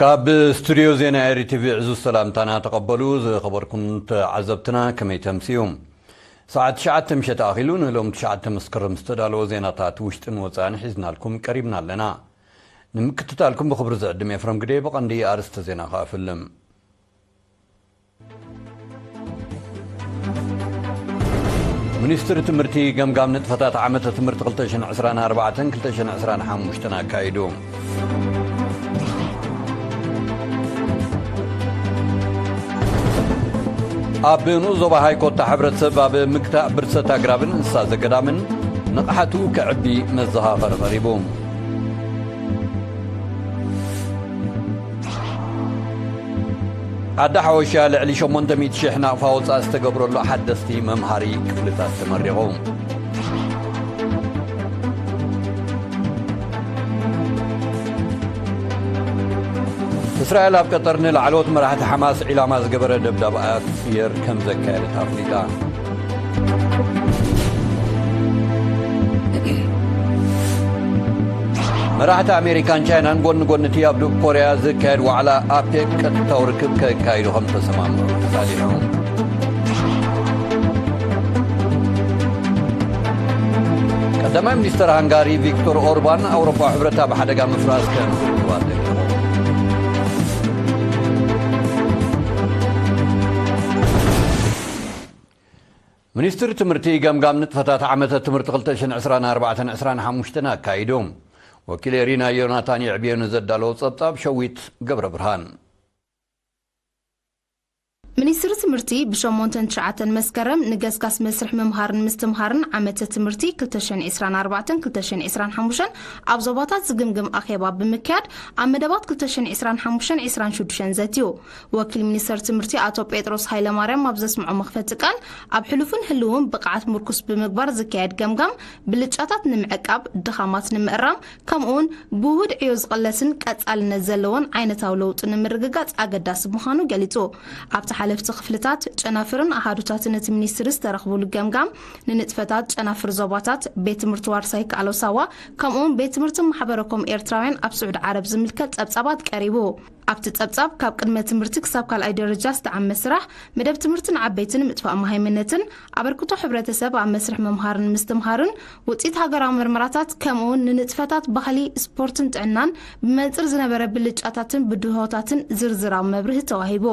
ካብ ስቱድዮ ዜና ኤሪ ቲቪ ዕዙዝ ሰላምታና ተቐበሉ። ዝኸበርኩም ተዓዘብትና፣ ከመይ ተምስዩ? ሰዓት ትሽዓተ ምሸት ኣኺሉ ንሎም ትሽዓተ መስከረም ዝተዳለወ ዜናታት ውሽጥን ወጻእን ሒዝናልኩም ቀሪብና ኣለና። ንምክትታልኩም ብኽብሪ ዝዕድም ኤፍረም ግደ። ብቐንዲ ኣርእስተ ዜና ከኣፍልም። ሚኒስትሪ ትምህርቲ ገምጋም ንጥፈታት ዓመተ ትምህርቲ ክልተ ሽሕን ዕስራን ኣርባዕተን ክልተ ሽሕን ዕስራን ሓሙሽተን ኣካይዱ። ኣብ ንኡስ ዞባ ሃይኮታ ሕብረተሰብ ኣብ ምግታእ ብርሰት ኣግራብን እንስሳ ዘገዳምን ንቕሓቱ ከዕቢ መዘኻኸሪ ቀሪቡ። ዓዲ ሓወሻ ልዕሊ ሸሞንተ ሚእቲ ሽሕ ናቕፋ ወጻኢ ዝተገብረሉ ሓደስቲ መምሃሪ ክፍልታት ተመሪቑ። እስራኤል ኣብ ቀጠር ንላዕለዎት መራሕቲ ሓማስ ዒላማ ዝገበረ ደብዳብ ኣየር ከም ዘካየደት ኣፍሊጣ። መራሕቲ ኣሜሪካን ቻይናን ጎኒ ጎኒ እቲ ኣብ ደቡብ ኮርያ ዝካየድ ዋዕላ ኣፔክ ቀጥታዊ ርክብ ከካይዱ ከም ተሰማምዑ ተሳሊሑ። ቀዳማይ ሚኒስተር ሃንጋሪ ቪክቶር ኦርባን ኣውሮፓዊ ሕብረት ኣብ ሓደጋ ምፍራስ ከም ዝእትዋ ኣጠንቂቑ። ሚኒስትሪ ትምህርቲ ገምጋም ንጥፈታት ዓመተ ትምህርቲ ክልተ ሽሕን ዕስራን ኣርባዕተን ዕስራን ሓሙሽተን ኣካይዱ። ወኪል ኤሪና ዮናታን የዕብዮ ንዘዳለዎ ጸብጻብ ሸዊት ገብረ ብርሃን። ሚኒስትሪ ትምህርቲ ብሸሞንተን ትሽዓተን መስከረም ንገስጋስ መስርሕ ምምሃርን ምስትምሃርን ዓመተ ትምህርቲ ክልተ ሽሕን ዕስራን ኣርባዕተን ክልተ ሽሕን ዕስራን ሓሙሽተን ኣብ ዞባታት ዝግምግም ኣኼባ ብምክያድ ኣብ መደባት ክልተ ሽሕን ዕስራን ሓሙሽተን ዕስራን ሽዱሽተን ዘትዩ። ወኪል ሚኒስተር ትምህርቲ ኣቶ ጴጥሮስ ሃይለማርያም ኣብ ዘስምዖ መኽፈቲ ቃል፣ ኣብ ሕሉፍን ህልውን ብቕዓት ምርኩስ ብምግባር ዝካየድ ገምጋም ብልጫታት ንምዕቃብ፣ ድኻማት ንምእራም፣ ከምኡውን ብውሁድ ዕዮ ዝቕለስን ቀጻልነት ዘለዎን ዓይነታዊ ለውጢ ንምርግጋጽ ኣገዳሲ ምዃኑ ገሊጹ። ኣብቲ ሓለፍቲ ክፍልታት፣ ጨናፍርን ኣሃዱታትን እቲ ሚኒስትሪ ዝተረኽቡሉ ገምጋም፣ ንንጥፈታት ጨናፍር ዞባታት፣ ቤት ትምህርቲ ዋርሳይ ይከኣሎ ሳዋ፣ ከምኡውን ቤት ትምህርቲ ማሕበረ ኮም ኤርትራውያን ኣብ ስዑዲ ዓረብ ዝምልከት ጸብጻባት ቀሪቡ። ኣብቲ ጸብጻብ፣ ካብ ቅድመ ትምህርቲ ክሳብ ካልኣይ ደረጃ ዝጠዓመ ስራሕ፣ መደብ ትምህርቲ ንዓበይቲ ንምጥፋእ መሃይምነትን ኣበርክቶ ሕብረተሰብ ኣብ መስርሕ ምምሃርን ምስትምሃርን፣ ውጽኢት ሃገራዊ መርመራታት፣ ከምኡውን ንንጥፈታት ባህሊ፣ ስፖርትን ጥዕናን ብመንጽር ዝነበረ ብልጫታትን ብድሆታትን ዝርዝራዊ መብርሂ ተዋሂቡ።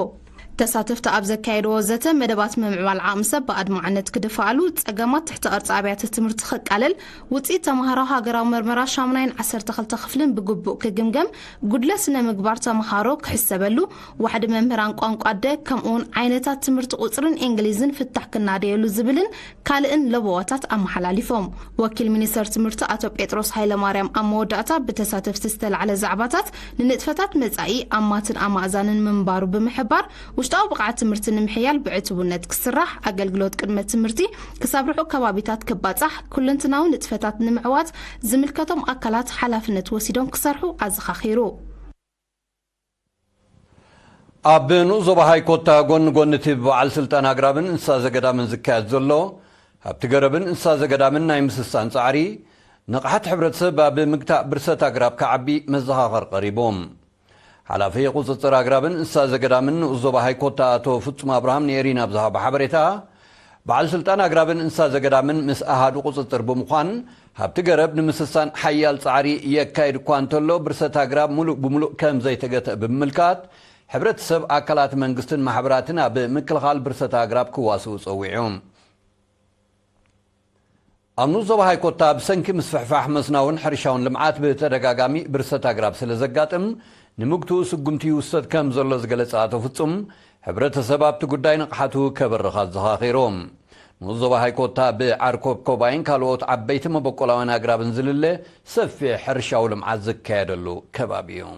ተሳተፍቲ ኣብ ዘካየድዎ ዘተ፣ መደባት ምምዕባል ዓቕሚ ሰብ ብኣድማዕነት ክድፋኣሉ፣ ጸገማት ትሕተ ቅርጺ ኣብያተ ትምህርቲ ክቃለል፣ ውጽኢት ተማሃሮ ሃገራዊ መርመራ ሻሙናይን ዓሰርተ ክልተ ክፍልን ብግቡእ ክግምገም፣ ጉድለት ስነ ምግባር ተማሃሮ ክሕሰበሉ፣ ዋሕዲ መምህራን ቋንቋ ኣደ፣ ከምኡውን ዓይነታት ትምህርቲ ቁጽርን እንግሊዝን ፍታሕ ክናደየሉ ዝብልን ካልእን ለበዋታት ኣመሓላሊፎም። ወኪል ሚኒስተር ትምህርቲ ኣቶ ጴጥሮስ ሃይለማርያም ኣብ መወዳእታ ብተሳተፍቲ ዝተላዕለ ዛዕባታት ንንጥፈታት መጻኢ ኣማትን ኣማእዛንን ምንባሩ ብምሕባር፣ ውሽጣዊ ብቕዓት ትምህርቲ ንምሕያል ብዕቱብነት ክስራሕ፣ ኣገልግሎት ቅድመ ትምህርቲ ክሳብ ርሑቕ ከባቢታት ክባጻሕ፣ ኩለንትናዊ ንጥፈታት ንምዕዋት ዝምልከቶም ኣካላት ሓላፍነት ወሲዶም ክሰርሑ ኣዘኻኺሩ። ኣብ ንኡስ ዞባ ሃይኮታ ጎኒ ጎኒ እቲ ብበዓል ስልጣን ኣግራብን እንስሳ ዘገዳምን ዝካየድ ዘሎ ሃብቲ ገረብን እንስሳ ዘገዳምን ናይ ምስሳን ጻዕሪ ንቕሓት ሕብረተሰብ ኣብ ምግታእ ብርሰት ኣግራብ ክዓቢ መዘኻኸር ቀሪቡ። ሓላፊ ቁጽጽር ኣግራብን እንስሳ ዘገዳምን ንኡስ ዞባ ሃይኮታ ኣቶ ፍጹም ኣብርሃም ንኤሪና ብዝሃቦ ሓበሬታ፣ በዓል ስልጣን ኣግራብን እንስሳ ዘገዳምን ምስ ኣሃዱ ቁጽጽር ብምዃን፣ ሃብቲ ገረብ ንምስሳን ሓያል ጻዕሪ የካይድ እኳ እንተሎ፣ ብርሰት ኣግራብ ምሉእ ብምሉእ ከም ዘይተገትአ ብምምልካት፣ ሕብረተሰብ፣ ኣካላት መንግስትን ማሕበራትን ኣብ ምክልኻል ብርሰት ኣግራብ ክዋስኡ ጸዊዑ። ኣብ ንኡስ ዞባ ሃይኮታ ብሰንኪ ምስፍሕፋሕ መስናውን ሕርሻውን ልምዓት ብተደጋጋሚ ብርሰት ኣግራብ ስለ ዘጋጥም፣ ንምግትኡ ስጉምቲ ይውሰድ ከም ዘሎ ዝገለጸ ኣቶ ፍጹም፣ ሕብረተሰብ ኣብቲ ጉዳይ ንቕሓቱ ከበርኽ ኣዘኻኺሩ። ንኡስ ዞባ ሃይኮታ ብዓርኮብኮባይን ካልኦት ዓበይቲ መበቆላውያን ኣግራብን ዝልለ ሰፊሕ ሕርሻዊ ልምዓት ዝካየደሉ ከባቢ እዩ።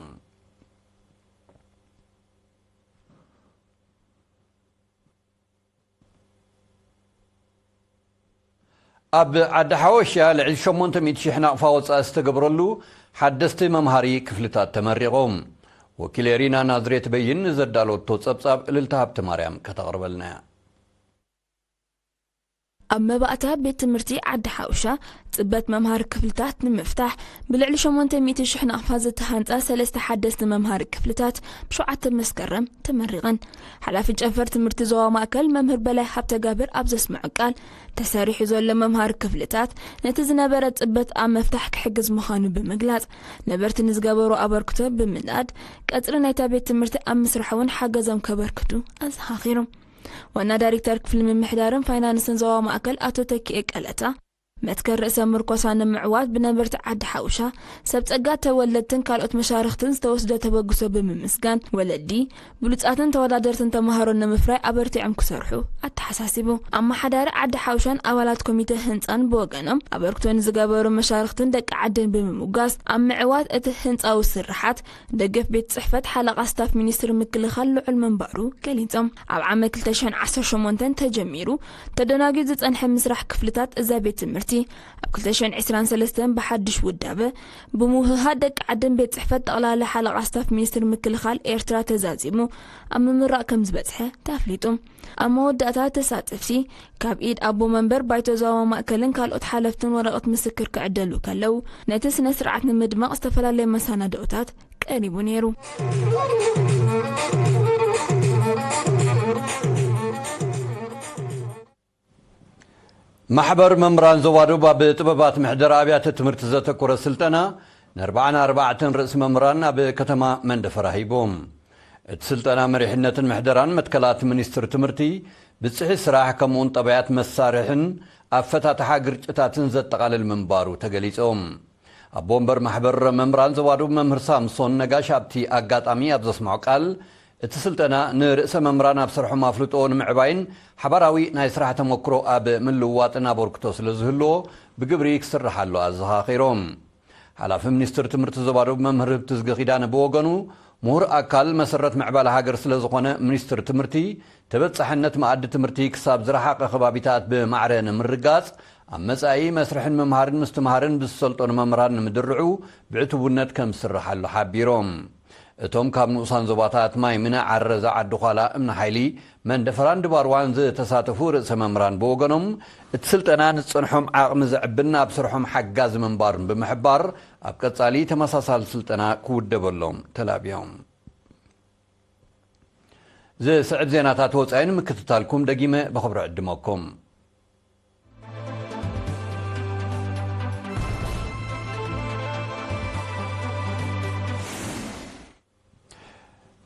ኣብ ዓዲ ሓወሻ ልዕሊ ሸሞንተ ሚእቲ ሽሕ ናቕፋ ወጻኢ ዝተገብረሉ ሓደስቲ መምሃሪ ክፍልታት ተመሪቑ። ወኪል ኤሪና ናዝሬት በይን ንዘዳለወቶ ጸብጻብ እልልታ ሃብተማርያም ከተቕርበልና እያ። ኣብ መባእታ ቤት ትምህርቲ ዓዲ ሓውሻ ጽበት መምሃሪ ክፍልታት ንምፍታሕ ብልዕሊ ሸሞንተ ሚእቲ ሽሕ ናቕፋ ዝተሃንጻ ሰለስተ ሓደስቲ መምሃሪ ክፍልታት ብሸውዓተ መስከረም ተመሪቐን። ሓላፊ ጨንፈር ትምህርቲ ዞባ ማእከል መምህር በላይ ሃብተጋብር ኣብ ዘስምዖ ቃል፣ ተሰሪሑ ዘሎ መምሃሪ ክፍልታት ነቲ ዝነበረ ጽበት ኣብ ምፍታሕ ክሕግዝ ምዃኑ ብምግላጽ፣ ነበርቲ ንዝገበሩ ኣበርክቶ ብምንዳድ ቀጽሪ ናይታ ቤት ትምህርቲ ኣብ ምስራሕ እውን ሓገዞም ከበርክቱ ኣዘኻኺሩ። ዋና ዳይሬክተር ክፍሊ ምምሕዳርን ፋይናንስን ዞባ ማእከል ኣቶ ተኪኤ ቀለታ፣ መትከል ርእሰ ምርኮሳ ንምዕዋት ብነበርቲ ዓዲ ሓውሻ፣ ሰብ ጸጋ ተወለድትን ካልኦት መሻርኽትን ዝተወስደ ተበግሶ ብምምስጋን፣ ወለዲ ብሉጻትን ተወዳደርትን ተማሃሮ ንምፍራይ ኣበርቲዖም ክሰርሑ ኣተሓሳሲቡ። ኣመሓዳሪ ዓዲ ሓውሻን ኣባላት ኮሚተ ህንጻን ብወገኖም፣ ኣበርክቶ ንዝገበሩ መሻርኽትን ደቂ ዓድን ብምምጓስ፣ ኣብ ምዕዋት እቲ ህንጻዊ ስርሓት ደገፍ ቤት ጽሕፈት ሓለቓ ስታፍ ሚኒስትሪ ምክልኻል ልዑል ምንባሩ ገሊጾም። ኣብ ዓመት ክልተ ሽሕን ዓሰርተ ሸሞንተን ተጀሚሩ ተደናጊዩ ዝጸንሐ ምስራሕ ክፍልታት እዛ ቤት ትምህርቲ፣ ኣብ ክልተ ሽሕን ዕስራን ሰለስተን ብሓድሽ ውዳበ ብምውህሃድ ደቂ ዓድን ቤት ጽሕፈት ጠቕላላ ሓለቓ ስታፍ ሚኒስትሪ ምክልኻል ኤርትራ ተዛዚሙ ኣብ ምምራቕ ከም ዝበጽሐ ተፍሊጡ። ኣብ መወዳእታ ተሳተፍቲ ካብ ኢድ ኣቦ መንበር ባይቶ ዞባ ማእከልን ካልኦት ሓለፍትን ወረቐት ምስክር ክዕደሉ ከለዉ፣ ነቲ ስነ ስርዓት ንምድማቕ ዝተፈላለየ መሰናድኦታት ቀሪቡ ነይሩ። ማሕበር መምህራን ዞባ ደቡብ ኣብ ጥበባት ምሕደራ ኣብያተ ትምህርቲ ዘተኮረ ስልጠና ንኣርባዓን ኣርባዕተን ርእሲ መምህራን ኣብ ከተማ መንደፈራ ሂቡ። እቲ ስልጠና መሪሕነትን ምሕደራን መትከላት ሚኒስትሪ ትምህርቲ፣ ብጽሒ ስራሕ፣ ከምኡውን ጠባያት መሳርሕን ኣፈታትሓ ግርጭታትን ዘጠቓልል ምንባሩ ተገሊጹ። ኣቦ ወንበር ማሕበር መምህራን ዞባ ደቡብ መምህር ሳምሶን ነጋሽ ኣብቲ ኣጋጣሚ ኣብ ዘስምዖ ቃል፣ እቲ ስልጠና ንርእሰ መምህራን ኣብ ስርሖም ኣፍልጦ ንምዕባይን ሓባራዊ ናይ ስራሕ ተመክሮ ኣብ ምልውዋጥን ኣበርክቶ ስለ ዝህልዎ ብግብሪ ክስርሓሉ ኣዘኻኺሮም። ሓላፊ ሚኒስትሪ ትምህርቲ ዞባ ደቡብ መምህር ህብትዝጊ ኪዳነ ብወገኑ፣ ምሁር ኣካል መሰረት ምዕባለ ሃገር ስለ ዝኾነ፣ ሚኒስትሪ ትምህርቲ ተበጻሕነት መኣዲ ትምህርቲ ክሳብ ዝረሓቐ ከባቢታት ብማዕረ ንምርጋጽ፣ ኣብ መጻኢ መስርሕን ምምሃርን ምስትምሃርን ብዝሰልጠኑ መምህራን ንምድርዑ ብዕቱብነት ከም ዝስርሓሉ ሓቢሮም። እቶም ካብ ንኡሳን ዞባታት ማይ ምነ፣ ዓረዛ፣ ዓዲ ዃላ፣ እምኒ ሓይሊ፣ መንደፈራን ድባርዋን ዝተሳተፉ ርእሰ መምህራን ብወገኖም፣ እቲ ስልጠና ንዝጸንሖም ዓቕሚ ዘዕብን ኣብ ስርሖም ሓጋዚ ምንባሩን ብምሕባር፣ ኣብ ቀጻሊ ተመሳሳሊ ስልጠና ክውደበሎም ተላብዮም። ዝስዕብ ዜናታት ወጻኢ ንምክትታልኩም ደጊመ ብኽብሪ ዕድመኩም።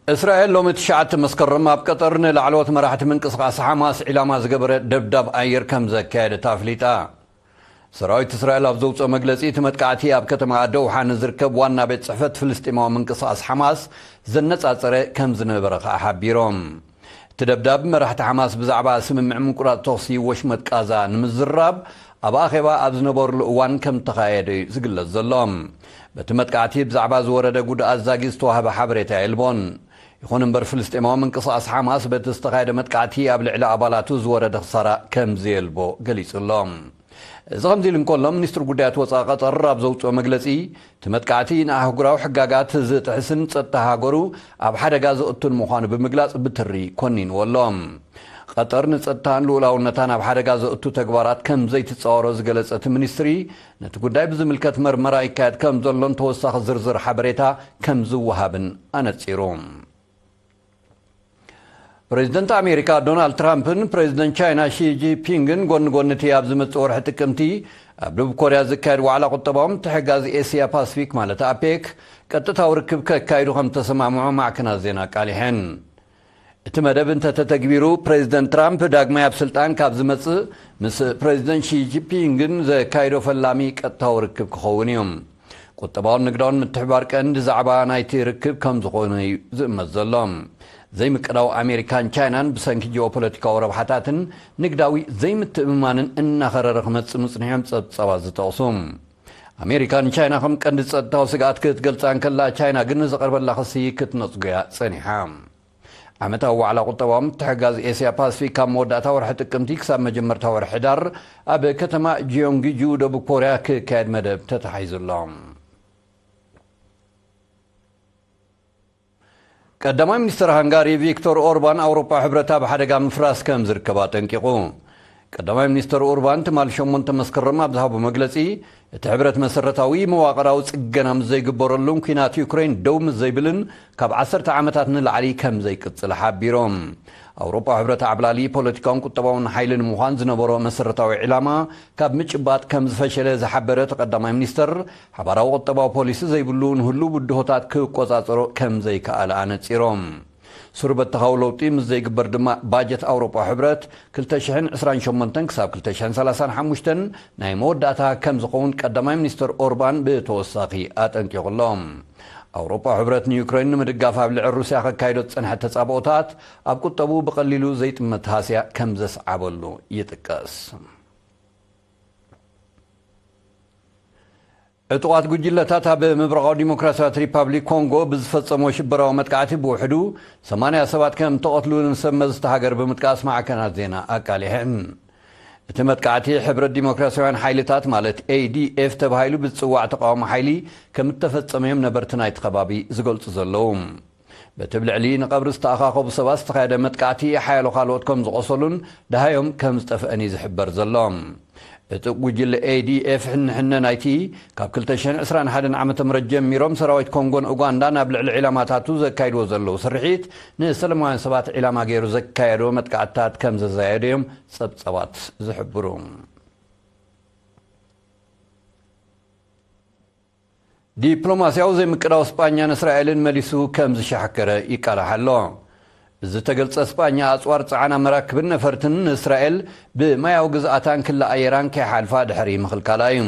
እስራኤል ሎሚ ትሽዓተ መስከረም ኣብ ቀጠር ንላዕለዎት መራሕቲ ምንቅስቓስ ሓማስ ዒላማ ዝገበረ ደብዳብ ኣየር ከም ዘካየደት ኣፍሊጣ። ሰራዊት እስራኤል ኣብ ዘውፅኦ መግለፂ፣ እቲ መጥቃዕቲ ኣብ ከተማ ደውሓ ንዝርከብ ዋና ቤት ፅሕፈት ፍልስጤማዊ ምንቅስቓስ ሓማስ ዘነፃፀረ ከም ዝነበረ ከዓ ሓቢሮም። እቲ ደብዳብ መራሕቲ ሓማስ ብዛዕባ ስምምዕ ምቁራፅ ተኹሲ ወሽመጥ ቃዛ ንምዝራብ ኣብ ኣኼባ ኣብ ዝነበሩሉ እዋን ከም ተኻየደ እዩ ዝግለጽ ዘሎ። በቲ መጥቃዕቲ ብዛዕባ ዝወረደ ጉድኣት ዛጊት ዝተዋህበ ሓበሬታ የልቦን። ይኹን እምበር፣ ፍልስጤማዊ ምንቅስቓስ ሓማስ በቲ ዝተኻየደ መጥቃዕቲ ኣብ ልዕሊ ኣባላቱ ዝወረደ ክሳራ ከም ዘየልቦ ገሊጹ ኣሎ። እዚ ከምዚ ኢሉ እንከሎ፣ ሚኒስትሪ ጉዳያት ወጻኢ ቀጠር ኣብ ዘውጽኦ መግለጺ፣ እቲ መጥቃዕቲ ንኣህጉራዊ ሕጋጋት ዝጥሕስን ጸጥታ ሃገሩ ኣብ ሓደጋ ዘእቱን ምዃኑ ብምግላጽ ብትሪ ኮኒንዎ ኣሎ። ቀጠር ንጸጥታን ልኡላውነታን ኣብ ሓደጋ ዘእቱ ተግባራት ከም ዘይትጻወሮ ዝገለጸ እቲ ሚኒስትሪ፣ ነቲ ጉዳይ ብዝምልከት መርመራ ይካየድ ከም ዘሎን ተወሳኺ ዝርዝር ሓበሬታ ከም ዝወሃብን ኣነጺሩ። ፕሬዚደንት ኣሜሪካ ዶናልድ ትራምፕን ፕሬዚደንት ቻይና ሺ ጂንፒንግን ጎኒ ጎኒ እቲ ኣብ ዝመጽእ ወርሒ ጥቅምቲ ኣብ ደቡብ ኮርያ ዝካየድ ዋዕላ ቁጠባዊ ምትሕግጋዝ ኤስያ ፓስፊክ፣ ማለት ኣፔክ፣ ቀጥታዊ ርክብ ከካይዱ ከም ዝተሰማምዑ ማዕከናት ዜና ኣቃሊሐን። እቲ መደብ እንተተተግቢሩ፣ ፕሬዚደንት ትራምፕ ዳግማይ ኣብ ስልጣን ካብ ዝመጽእ፣ ምስ ፕሬዚደንት ሺ ጂንፒንግን ዘካይዶ ፈላሚ ቀጥታዊ ርክብ ክኸውን እዩ። ቁጠባውን ንግዳውን ምትሕባር ቀንዲ ዛዕባ ናይቲ ርክብ ከም ዝኾነ እዩ ዝእመት ዘሎ። ዘይምቅዳው ኣሜሪካን ቻይናን ብሰንኪ ጂኦፖለቲካዊ ረብሓታትን ንግዳዊ ዘይምትእምማንን እናኸረረ ክመጽእ ምጽንሑ እዮም ጸብጻባት ዝጠቕሱ። ኣሜሪካ ንቻይና ከም ቀንዲ ጸጥታዊ ስግኣት ክትገልጻ እንከላ፣ ቻይና ግን ንዝቐርበላ ክሲ ክትነጽጎ እያ ጸኒሓ። ዓመታዊ ዋዕላ ቁጠባዊ ምትሕግጋዝ ኤስያ ፓስፊክ ካብ መወዳእታ ወርሒ ጥቅምቲ ክሳብ መጀመርታ ወርሒ ሕዳር ኣብ ከተማ ጂዮንግጁ፣ ደቡብ ኮርያ ክካየድ መደብ ተታሒዙ ኣሎ። ቀዳማይ ሚኒስትር ሃንጋሪ ቪክቶር ኦርባን፣ ኣውሮፓ ሕብረት ኣብ ሓደጋ ምፍራስ ከም ዝርከብ ኣጠንቂቑ። ቀዳማይ ሚኒስተር ኦርባን ትማል ሸሞንተ መስከረም ኣብ ዝሃቦ መግለጺ፣ እቲ ሕብረት መሰረታዊ መዋቕራዊ ጽገና ምስ ዘይግበረሉን ኲናት ዩክሬን ደው ምስ ዘይብልን ካብ ዓሰርተ ዓመታት ንላዕሊ ከም ዘይቅጽል ሓቢሮም። ኣውሮጳ ሕብረት ዓብላሊ ፖለቲካውን ቁጠባውን ሓይሊ ንምዃን ዝነበሮ መሰረታዊ ዕላማ ካብ ምጭባጥ ከም ዝፈሸለ ዝሓበረ እቲ ቀዳማይ ሚኒስተር፣ ሓባራዊ ቁጠባዊ ፖሊሲ ዘይብሉ ንህሉ ብድሆታት ክቆጻጸሮ ከም ዘይከኣለ ኣነጺሮም። ስሩበተኻዊ ለውጢ ምስ ዘይግበር ድማ ባጀት ኣውሮጳ ሕብረት ክልተ ሽሕን ዕስራን ሸሞንተን ክሳብ ክልተ ሽሕን ሰላሳን ሓሙሽተን ናይ መወዳእታ ከም ዝኸውን ቀዳማይ ሚኒስተር ኦርባን ብተወሳኺ ኣጠንቂቑ ኣሎ። ኣውሮጳ ሕብረት ንዩክሬን ንምድጋፍ ኣብ ልዕሊ ሩስያ ከካይዶ ዝጸንሐ ተጻብኦታት ኣብ ቁጠቡ ብቐሊሉ ዘይጥመት ሃስያ ከም ዘስዓበሉ ይጥቀስ። ዕጡቓት ጉጅለታት ኣብ ምብራቓዊ ዲሞክራሲያዊት ሪፓብሊክ ኮንጎ ብዝፈጸሞ ሽበራዊ መጥቃዕቲ ብውሕዱ ሰማንያ ሰባት ከም ተቐትሉ ንሰብ መዚ እታ ሃገር ብምጥቃስ ማዕከናት ዜና ኣቃሊሐን። እቲ መጥቃዕቲ ሕብረት ዲሞክራሲያውያን ሓይልታት ማለት ኤ ዲ ኤፍ ተባሂሉ ብዝጽዋዕ ተቃውሞ ሓይሊ ከም እተፈጸመ እዮም ነበርቲ ናይቲ ከባቢ ዝገልጹ ዘለዉ። በቲ ኣብ ልዕሊ ንቐብሪ ዝተኣኻኸቡ ሰባት ዝተኻየደ መጥቃዕቲ ሓያሎ ካልኦት ከም ዝቖሰሉን ደሃዮም ከም ዝጠፍአን እዩ ዝሕበር ዘሎ። እቲ ጉጅለ ኤ ዲ ኤፍ ሕንሕነ ናይቲ ካብ ክልተ ሽሕን ዕስራን ሓደን ዓመተ ምህረት ጀሚሮም ሰራዊት ኮንጎን ኡጋንዳን ኣብ ልዕሊ ዒላማታቱ ዘካይድዎ ዘለዉ ስርሒት ንሰላማውያን ሰባት ዒላማ ገይሩ ዘካየዶ መጥቃዕትታት ከም ዘዛየደ እዮም ጸብጸባት ዝሕብሩ። ዲፕሎማስያዊ ዘይምቅዳው ስጳኛ ንእስራኤልን መሊሱ ከም ዝሻሕከረ ይቃላሕ ኣሎ። እዚ ተገልጸ ስጳኛ ኣጽዋር ጸዓና መራክብን ነፈርትን ንእስራኤል ብማያዊ ግዝኣታን ክሊ ኣየራን ከይሓልፋ ድሕሪ ምኽልካላ እዩ።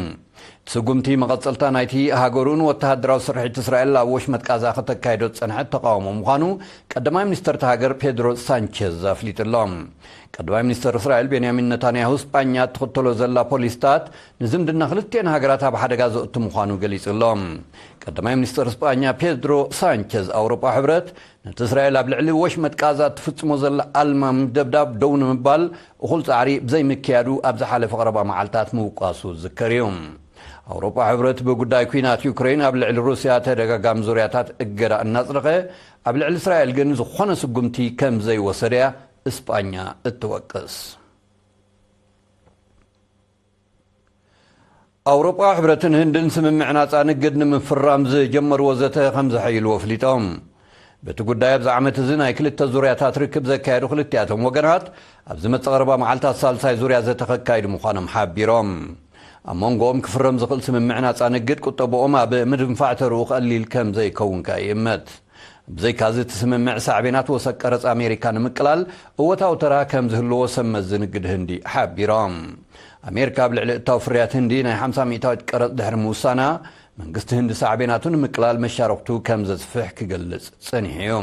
እቲ ስጉምቲ መቐጸልታ ናይቲ ሃገሩ ንወተሃደራዊ ስርሒት እስራኤል ኣብ ወሽመጥ ቃዛ ከተካይዶ ዝጸንሐት ተቃውሞ ምዃኑ ቀዳማይ ሚኒስተር እታ ሃገር ፔድሮ ሳንቸዝ ኣፍሊጡ ኣሎ። ቀዳማይ ሚኒስተር እስራኤል ቤንያሚን ነታንያሁ ስጳኛ እትኽተሎ ዘላ ፖሊስታት ንዝምድና ክልቲኤን ሃገራት ኣብ ሓደጋ ዘእቱ ምዃኑ ገሊጹ ኣሎ። ቀዳማይ ሚኒስተር ስጳኛ ፔድሮ ሳንቸዝ ኣውሮጳ ሕብረት ነቲ እስራኤል ኣብ ልዕሊ ወሽመጥ ቃዛ እትፍጽሞ ዘላ ኣልማሚ ደብዳብ ደው ንምባል እኹል ጻዕሪ ብዘይምክያዱ ኣብ ዝሓለፈ ቀረባ መዓልታት ምውቃሱ ዝዝከር እዩ። ኣውሮጳ ሕብረት ብጉዳይ ኲናት ዩክሬን ኣብ ልዕሊ ሩስያ ተደጋጋሚ ዙርያታት እገዳ እናጽደቐ፣ ኣብ ልዕሊ እስራኤል ግን ዝኾነ ስጉምቲ ከም ዘይወሰደ እያ እስጳኛ እትወቅስ። ኣውሮጳ ሕብረትን ህንድን ስምምዕ ናጻ ንግድ ንምፍራም ዝጀመርዎ ዘተ ከም ዘሐይልዎ ኣፍሊጦም። በቲ ጉዳይ ኣብዚ ዓመት እዚ ናይ ክልተ ዙርያታት ርክብ ዘካየዱ ክልቲኣቶም ወገናት፣ ኣብ ዝመጽእ ቀረባ መዓልታት ሳልሳይ ዙርያ ዘተ ከካይዱ ምዃኖም ሓቢሮም። ኣብ መንጎኦም ክፍረም ዝኽእል ስምምዕ ናጻ ንግድ ቁጠብኦም ኣብ ምድንፋዕ ተርኡ ቀሊል ከም ዘይከውን ከኣ ይእመት። ብዘይካዚ እቲ ስምምዕ ሳዕቤናት ወሰን ቀረጽ ኣሜሪካ ንምቅላል እወታዊ ተራ ከም ዝህልዎ ሰብ መዚ ንግድ ህንዲ ሓቢሮም። ኣሜሪካ ኣብ ልዕሊ እታው ፍርያት ህንዲ ናይ ሓምሳ ሚእታዊት ቀረጽ ድሕሪ ምውሳና፣ መንግስቲ ህንዲ ሳዕቤናቱ ንምቅላል መሻርኽቱ ከም ዘስፍሕ ክገልጽ ጸኒሑ እዩ።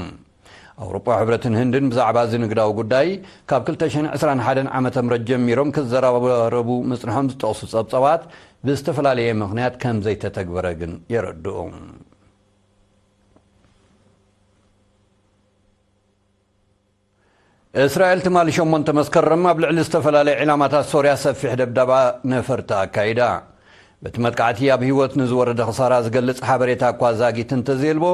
ኣውሮጳ ሕብረትን ህንድን ብዛዕባ እዚ ንግዳዊ ጉዳይ ካብ ክልተ ሽሕን ዕስራን ሓደን ዓመተ ምህረት ጀሚሮም ክዘራረቡ ምጽንሖም ዝጠቕሱ ጸብጸባት ብዝተፈላለየ ምኽንያት ከም ዘይተተግበረ ግን የረድኡ። እስራኤል ትማሊ ሸሞንተ መስከረም ኣብ ልዕሊ ዝተፈላለየ ዒላማታት ሶርያ ሰፊሕ ደብዳባ ነፈርቲ ኣካይዳ። በቲ መጥቃዕቲ ኣብ ህይወት ንዝወረደ ክሳራ ዝገልጽ ሓበሬታ እኳ ዛጊት እንተዘየልቦ፣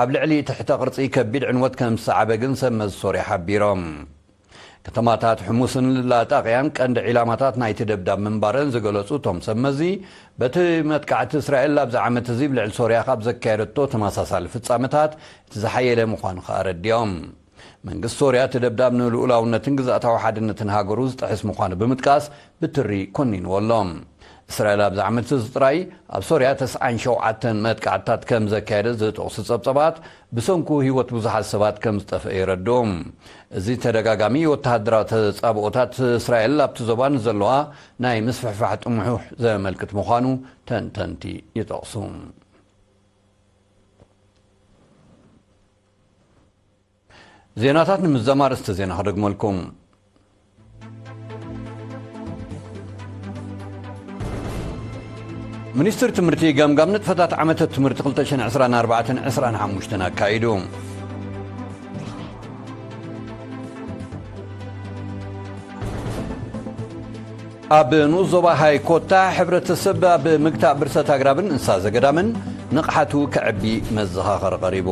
ኣብ ልዕሊ ትሕተ ቅርጺ ከቢድ ዕንወት ከም ዝሰዓበ ግን ሰብ መዚ ሶርያ ሓቢሮም። ከተማታት ሕሙስን ላጣቅያን ቀንዲ ዒላማታት ናይቲ ደብዳብ ምንባረን ዝገለጹ እቶም ሰብ መዚ፣ በቲ መጥቃዕቲ እስራኤል ኣብዚ ዓመት እዚ ኣብ ልዕሊ ሶርያ ካብ ዘካየደቶ ተመሳሳሊ ፍጻመታት እቲ ዝሓየለ ምዃኑ ከኣ ኣረዲኦም። መንግስቲ ሶርያ እቲ ደብዳብ ንልኡላውነትን ግዝኣታዊ ሓድነትን ሃገሩ ዝጥሕስ ምዃኑ ብምጥቃስ ብትሪ ኮኒንዎ ኣሎ። እስራኤል ኣብዚ ዓመት እዚ ጥራይ ኣብ ሶርያ ተስዓን ሸውዓተን መጥቃዕትታት ከም ዘካየደት ዝጠቕሱ ጸብጸባት፣ ብሰንኩ ህይወት ብዙሓት ሰባት ከም ዝጠፍአ የረድኡ። እዚ ተደጋጋሚ ወተሃደራዊ ተጻብኦታት እስራኤል ኣብቲ ዞባ ንዘለዋ ናይ ምስፍሕፋሕ ጥሙሕ ዘመልክት ምዃኑ ተንተንቲ ይጠቕሱ። ዜናታት ንምዝዛም ኣርእስቲ ዜና ክደግመልኩም። ሚኒስትሪ ትምህርቲ ገምጋም ንጥፈታት ዓመተ ትምህርቲ ክልተ ሽሕን ዕስራን ኣርባዕተን ዕስራን ሓሙሽተን ኣካይዱ። ኣብ ንኡስ ዞባ ሃይኮታ ሕብረተሰብ ኣብ ምግታእ ብርሰት ኣግራብን እንስሳ ዘገዳምን ንቕሓቱ ከዕቢ መዘኻኸሪ ቀሪቡ።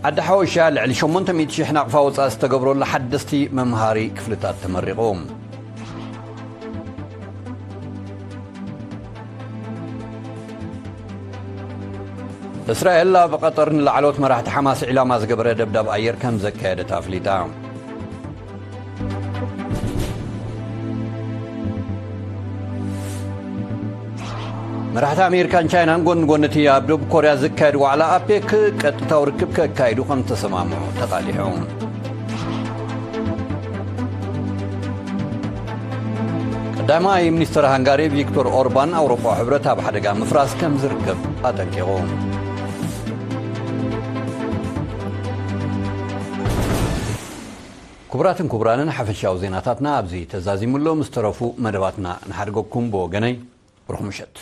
ዓዲ ሓወሻ ልዕሊ ሸሞንተ ሚእቲ ሽሕ ናቕፋ ወፃኢ ዝተገብረሉ ሓደስቲ መምሃሪ ክፍልታት ተመሪቑ። እስራኤል ኣብ ቀጠር ንላዕለዎት መራሕቲ ሓማስ ዒላማ ዝገበረ ደብዳብ ኣየር ከም ዘካየደት ኣፍሊጣ። መራሕቲ ኣሜሪካን ቻይናን ጎኒ ጎኒ እቲ ኣብ ደቡብ ኮርያ ዝካየድ ዋዕላ ኣፔክ ቀጥታዊ ርክብ ከካይዱ ከም ዝተሰማምዑ ተቓሊሑ። ቀዳማይ ሚኒስትር ሃንጋሪ ቪክቶር ኦርባን ኣውሮፓዊ ሕብረት ኣብ ሓደጋ ምፍራስ ከም ዝርከብ ኣጠንቂቑ። ክቡራትን ክቡራንን ሓፈሻዊ ዜናታትና ኣብዚ ተዛዚሙ ኣሎ። ምስ ተረፉ መደባትና ንሓድገኩም። ብወገነይ ብሩኽ ምሸት።